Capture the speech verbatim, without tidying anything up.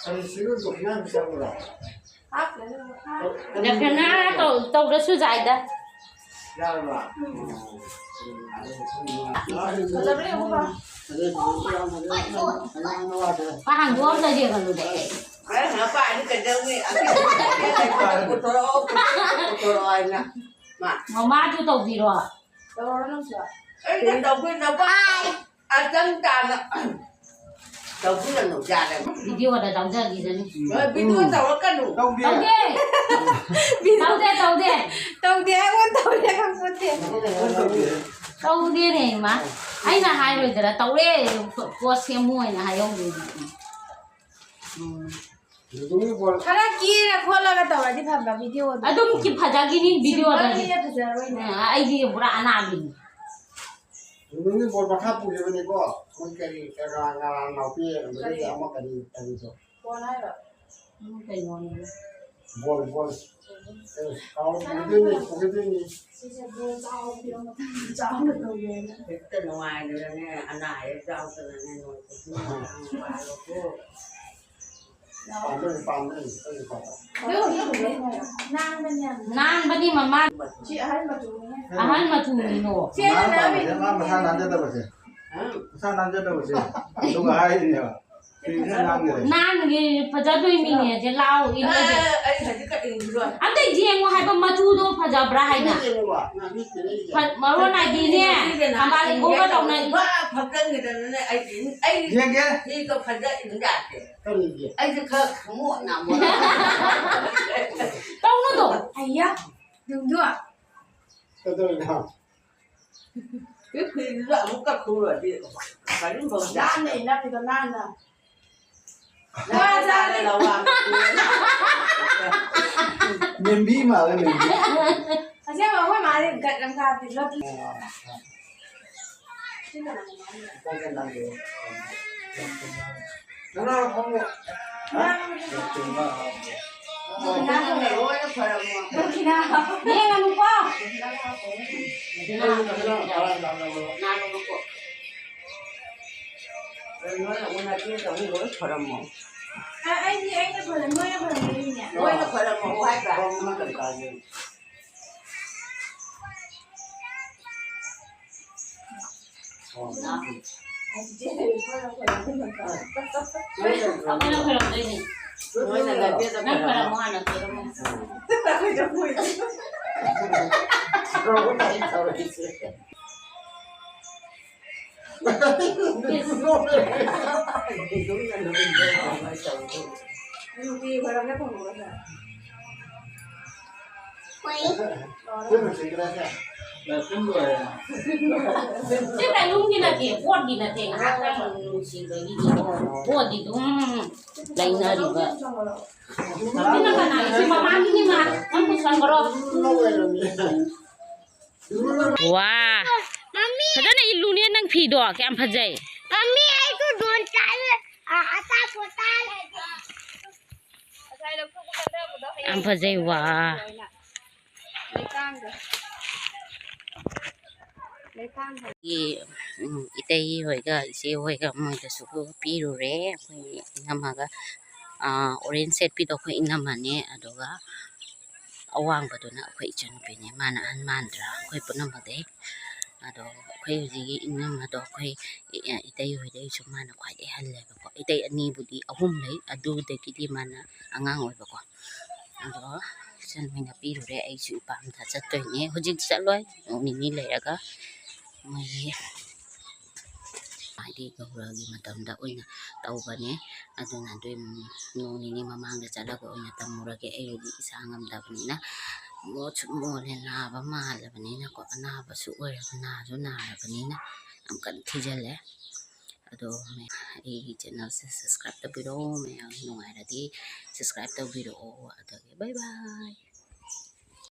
ꯀꯔꯤ ꯁꯤꯒꯤ ꯗꯣꯀꯤꯅꯥ ꯄꯤꯁꯜꯂꯨꯔꯣ? ꯗꯈꯤꯅꯥ ꯇꯧ-, ꯇꯧꯗ꯭ꯔꯁꯨ ꯌꯥꯏꯗ꯫ ꯌꯥꯔꯕ? ꯄꯥ ꯍꯥꯡꯗꯣꯛꯑꯝꯗ ꯌꯦꯡꯍꯜꯂꯨꯗꯦ꯫ ꯑꯦ, ꯃꯄꯥꯅꯤ ꯀꯩꯗꯧꯅꯤ? ꯄꯨꯊꯣꯔꯛꯑꯣ, ꯄꯨꯊꯣꯔꯛꯑꯣ, ꯄꯨꯊꯣꯔꯛꯑꯣ ꯍꯥꯏꯅ꯫ ꯃꯥ꯫ ꯃꯃꯥꯁꯨ ꯇꯧꯕꯤꯔꯣ꯫ ꯇꯧꯔꯣ ꯅꯪꯁꯨ꯫ ꯑꯩꯅ ꯇꯧꯕꯤꯅꯕ꯫ ꯑꯆꯝ ꯇꯥꯅ ꯇꯧꯕꯤꯔꯅꯨ, ꯌꯥꯔꯦ꯫ ꯚꯤꯗꯤꯑꯣꯗ ꯌꯥꯎꯖꯈꯤꯁꯅꯤ꯫ ꯍꯣꯏ, ꯚꯤꯗꯤꯑꯣ ꯇꯧꯔꯛꯀꯅꯨ꯫ ꯇꯧꯗꯦ꯫ ꯇꯧꯗꯦ, ꯇꯧꯗꯦ꯫ ꯇꯧꯗꯦ ꯍꯥꯏꯕ ꯇꯧꯗꯦ ꯈꯪꯄꯣꯠꯇꯦ꯫ ꯇꯧꯗꯦꯅꯦ, ꯏꯃꯥ꯫ ꯑꯩꯅ ꯍꯥꯏꯔꯣꯏꯗ꯭ꯔꯥ? ꯇꯧꯔꯦ, ꯄꯣꯠ ꯁꯦꯝꯃꯨ ꯍꯥꯏꯅ ꯍꯥꯏꯍꯧꯗꯣꯏꯅꯤ꯫ ꯎꯝ꯫ ꯈꯔ ꯀꯦꯔ ꯈꯣꯠꯂꯒ ꯇꯧꯔꯗꯤ ꯐꯕ ꯚꯤꯗꯤꯑꯣꯗꯣ꯫ ꯑꯗꯨꯝ ꯀꯤ-, ꯐꯖꯈꯤꯅꯤ ꯚꯤꯗꯤꯑꯣꯗꯗꯤ꯫ ꯁꯤꯝꯄꯜꯅꯤꯅ ꯐꯖꯔꯣꯏꯅꯦ꯫ ꯑ, ꯑꯩꯗꯤ ꯄꯨꯔꯥ ꯑꯅꯥꯕꯤꯅꯤ꯫ ꯅꯨꯃꯤꯠ ꯕꯣꯔ ꯃꯈꯥ ꯄꯨꯈꯤꯕꯅꯤꯀꯣ꯫ ꯃꯣꯏ ꯀꯔꯤ, ꯀꯔꯤ, ꯉꯔꯥꯡ ꯅꯥꯎꯄꯤ ꯑꯗꯨꯗꯒꯤ ꯀꯔꯤ? ꯑꯃ ꯀꯔꯤ, ꯀꯔꯤꯗꯣ? ꯕꯣꯜ ꯍꯥꯏꯔꯣ? ꯎꯝ, ꯀꯩꯅꯣꯅꯦ꯫ ꯕꯣꯜ, ꯕꯣꯜ꯫ ꯑꯦ, ꯀꯥꯎ-, ꯄꯨꯈꯤꯗꯣꯏꯅꯤ, ꯄꯨꯈꯤꯗꯣꯏꯅꯤ꯫ ꯁꯤꯁꯦ ꯕꯣꯜ ꯆꯥꯎꯕꯤꯔꯣ, ꯃꯊꯪ ꯆꯥꯎꯅ ꯇꯧꯒꯦꯅ꯫ ꯍꯦꯛꯇ ꯅꯨꯡꯉꯥꯏꯗꯅꯅꯦ, ꯑꯅꯥ ꯑꯌꯦꯛ ꯌꯥꯎꯗꯅꯅꯦ, ꯅꯣꯏ ꯈꯨꯗꯤꯡꯃꯛ ꯄꯥꯜꯂꯣꯀꯣ꯫ ꯄꯥꯝꯕꯅꯤ, ꯄꯥꯝꯕꯅꯤ, ꯑꯩꯈꯣꯏꯒꯤ ꯄꯥꯝꯕ꯫ ꯅꯥꯟꯕꯅꯤ ꯌꯥꯝꯅ꯫ ꯅꯥꯟꯕꯅꯤ ꯃꯃꯥ꯫ ꯁꯤ ꯑꯍꯜ ꯃꯆꯨꯅꯤꯅꯦ꯫ ꯑꯍꯜ ꯃꯆꯨꯅꯤꯅꯣ꯫ ꯁꯤ ꯃꯥꯅ ꯄꯥꯝꯕꯁꯦ, ꯃꯥ ꯃꯁꯥ ꯅꯥꯟꯖꯗꯕꯁꯦ꯫ ꯃꯁꯥ ꯅꯥꯟꯖꯗꯕꯁꯦ꯫ ꯑꯗꯨꯒ ꯍꯥꯏꯔꯤꯅꯦꯕ꯫ ꯁꯤꯁꯤꯅ ꯅꯥꯟꯒꯔꯦ꯫ ꯅꯥꯟꯒꯦ ꯐꯖꯗꯣꯏ ꯃꯤꯅꯦ, ꯁꯦ ꯂꯥꯎ, ꯏꯜꯂꯒꯦ꯫ ꯑꯦ, ꯑꯩ ꯍꯧꯖꯤꯛ ꯀꯛꯏꯅꯤꯀꯣ꯫ ꯑꯝꯇ ꯌꯦꯡꯉꯣ ꯍꯥꯏꯕ ꯃꯆꯨꯗꯣ ꯐꯖꯕ꯭ꯔꯥ ꯍꯥꯏꯅ꯫ ꯃꯤꯅꯦꯕ, ꯃꯤ ꯁꯤꯗꯩꯁꯦ꯫ ꯐ-, ꯃꯔꯣꯟ ꯅꯥꯏꯕꯤꯅꯦ, ꯊꯝꯕꯥꯜ ꯂꯩꯈꯣꯝꯒ ꯇꯧꯅꯩ꯫ ꯋꯥ ꯐꯛꯀꯟꯒꯤꯗꯅꯅꯦ, ꯑꯩ, ꯑꯩ ꯌꯦꯡꯒꯦ꯫ ꯃꯤꯗꯣ ꯐꯖ ꯏꯟ ꯌꯥꯗꯦ꯫ ꯀꯔꯤꯒꯤ? ꯑꯩꯁꯦ ꯈꯔ ꯈꯪꯉꯣ ꯅꯥꯃꯣ꯫ ꯇꯧꯅꯨꯗꯣ꯫ ꯑꯌꯥ, ꯗꯨꯡꯗꯨ꯫ ꯀꯩꯗꯧꯔꯤꯅꯣ? ꯁꯤ ꯐꯤꯁꯤꯁꯨ ꯑꯃꯨꯛ ꯀꯛꯊꯣꯛꯎꯔꯗꯤ ꯀꯔꯤꯝ ꯐꯪꯗꯦ꯫ ꯅꯥꯟꯅ ꯏꯜꯂꯝꯃꯤꯗꯣ ꯅꯥꯟꯅ꯫ ꯋꯥ ꯆꯥꯔꯦ꯫ ꯃꯦꯝꯕꯤ ꯃꯥꯜꯂꯦ, ꯃꯦꯝꯕꯤ꯫ ꯑꯁꯦꯡꯕ ꯑꯩꯈꯣꯏ ꯃꯥꯗꯤ ꯒꯠ ꯌꯥꯝ ꯁꯥꯗꯦ꯫ ꯁꯤ ꯀꯅꯥꯅꯣ? ꯅꯪ ꯂꯣꯏꯅ ꯐꯔꯕꯣ? ꯌꯦꯡꯉꯅꯨꯀꯣ꯫ ꯅꯣꯏꯅ ꯎꯅ ꯇꯦꯟ ꯇꯧꯅꯤ ꯂꯣꯏ ꯐꯔꯝꯃꯣ? ꯑꯩꯗꯤ ꯑꯩꯅ ꯈꯣꯏꯔꯝ ꯅꯣꯏꯅ ꯈꯣꯏꯔꯝꯗꯣꯏꯅꯤꯅꯦ꯫ ꯅꯣꯏꯅ ꯈꯣꯏꯔꯝꯃꯛꯑꯣ ꯍꯥꯏꯕ꯫ ꯑꯩꯈꯣꯏꯅ ꯈꯣꯏꯔꯝꯗꯣꯏꯅꯦ꯫ ꯅꯣꯏꯅ ꯂꯝꯕꯦꯜꯗ ꯅꯪ ꯈꯣꯏꯔꯝꯃꯣ ꯍꯥꯟꯅ ꯈꯣꯏꯔꯝꯃꯣ꯫ ꯁꯤ ꯀꯩꯅꯣꯝꯒꯤ ꯅꯠꯇꯦ, ꯄꯣꯠꯀꯤ ꯅꯠꯇꯦ, ꯉꯥꯏꯍꯥꯛꯇꯪ ꯅꯨꯡꯁꯤꯕꯒꯤꯗꯤ꯫ ꯄꯣꯠꯇꯤ ꯑꯗꯨꯝ ꯂꯩꯅꯔꯤꯕ꯫ ꯁꯤꯅ ꯀꯅꯥꯒꯤ? ꯁꯤ ꯃꯃꯥꯒꯤꯅꯤ, ꯃꯥ ꯅꯪ ꯄꯨꯁꯟꯈ꯭ꯔꯣ꯫ ꯋꯥ, ꯃꯝꯃꯤ꯫ ꯐꯖꯅ ꯏꯜꯂꯨꯅꯦ ꯅꯪ ꯐꯤꯗꯣ, ꯀꯌꯥꯝ ꯐꯖꯩ꯫ ꯃꯝꯃꯤ, ꯑꯩꯁꯨ ꯗꯣꯟ ꯆꯥꯏꯌꯦ꯫ ꯑ, ꯑꯆꯥꯄꯣꯠ ꯆꯥꯏꯌꯦ꯫ ꯌꯥꯝ ꯐꯖꯩ, ꯋꯥ꯫ ꯂꯩꯀꯥꯡꯗ꯫ ꯂꯩꯀꯥꯡꯗ꯫ ꯑꯩꯒꯤ, ꯎꯝ, ꯏꯇꯩ ꯍꯣꯏꯒ ꯏꯆꯦ ꯍꯣꯏꯒ ꯃꯣꯏꯗꯁꯨ ꯄꯤꯔꯨꯔꯦ꯫ ꯑꯩꯈꯣꯏ ꯏꯅꯝꯃꯒ, ꯑꯥ, orange ꯁꯦꯠꯄꯤꯗꯣ ꯑꯩꯈꯣꯏ ꯏꯅꯝꯃꯅꯦ, ꯑꯗꯨꯒ ꯑꯋꯥꯡꯕꯗꯨꯅ ꯑꯩꯈꯣꯏ ꯏꯆꯟꯅꯨꯄꯤꯅꯦ꯫ ꯃꯥꯅ ꯑꯍꯟ ꯃꯥꯟꯗ꯭ꯔꯥ ꯑꯩꯈꯣꯏ ꯄꯨꯝꯅꯃꯛꯇꯩ? ꯑꯗꯣ ꯑꯩꯈꯣꯏ ꯍꯧꯖꯤꯛꯀꯤ ꯏꯅꯝꯃꯗꯣ ꯑꯩꯈꯣꯏ, ꯑ, ꯏꯇꯩ ꯍꯣꯏꯗꯩꯁꯨ ꯃꯥꯅ ꯈ꯭ꯋꯥꯏꯗꯩ ꯍꯜꯂꯦꯕꯀꯣ꯫ ꯏꯇꯩ ꯑꯅꯤꯕꯨꯗꯤ ꯑꯍꯨꯝ ꯂꯩ, ꯑꯗꯨꯗꯒꯤꯗꯤ ꯃꯥꯅ ꯑꯉꯥꯡ ꯑꯣꯏꯕꯀꯣ꯫ ꯑꯗꯣ ꯏꯆꯟꯅꯨꯄꯤꯅ ꯄꯤꯔꯨꯔꯦ, ꯑꯩꯁꯨ ꯏꯄꯥꯝꯗ ꯆꯠꯇꯣꯏꯅꯦ꯫ ꯍꯧꯖꯤꯛ ꯆꯠꯂꯣꯏ, ꯅꯣꯡ ꯅꯤꯅꯤ ꯂꯩꯔꯒ ꯃꯣꯏꯒꯤ ꯍꯥꯏꯗꯤ ꯒꯧꯔꯒꯤ ꯃꯇꯝꯗ ꯑꯣꯏꯅ ꯇꯧꯕꯅꯦ꯫ ꯑꯗꯨꯅ ꯑꯗꯨꯏ ꯅꯣꯡ ꯅꯤꯅꯤ ꯃꯃꯥꯡꯗ ꯆꯠꯂꯒ ꯑꯣꯏꯅ ꯇꯝꯃꯨꯔꯒꯦ꯫ ꯑꯩ ꯍꯧꯖꯤꯛ ꯏꯁꯥ ꯉꯝꯗꯕꯅꯤꯅ, ꯃꯣꯠꯁꯨ ꯃꯣꯠꯂꯦ, ꯅꯥꯕ ꯃꯥꯜꯂꯕꯅꯤꯅꯀꯣ, ꯑꯅꯥꯕꯁꯨ ꯑꯣꯏꯔꯕ, ꯅꯥꯁꯨ ꯅꯥꯔꯕꯅꯤꯅ ꯌꯥꯝ ꯀꯟꯅ ꯊꯤꯖꯤꯜꯂꯦ꯫ ꯑꯗꯣ ꯃꯌꯥꯝ ꯑꯩꯒꯤ channelꯁꯦ subscribe ꯇꯧꯕꯤꯔꯣ, ꯃꯌꯥꯝ ꯅꯨꯡꯉꯥꯏꯔꯗꯤ subscribe ꯇꯧꯕꯤꯔꯛꯑꯣ꯫ ꯑꯗꯨꯒꯤ bye bye꯫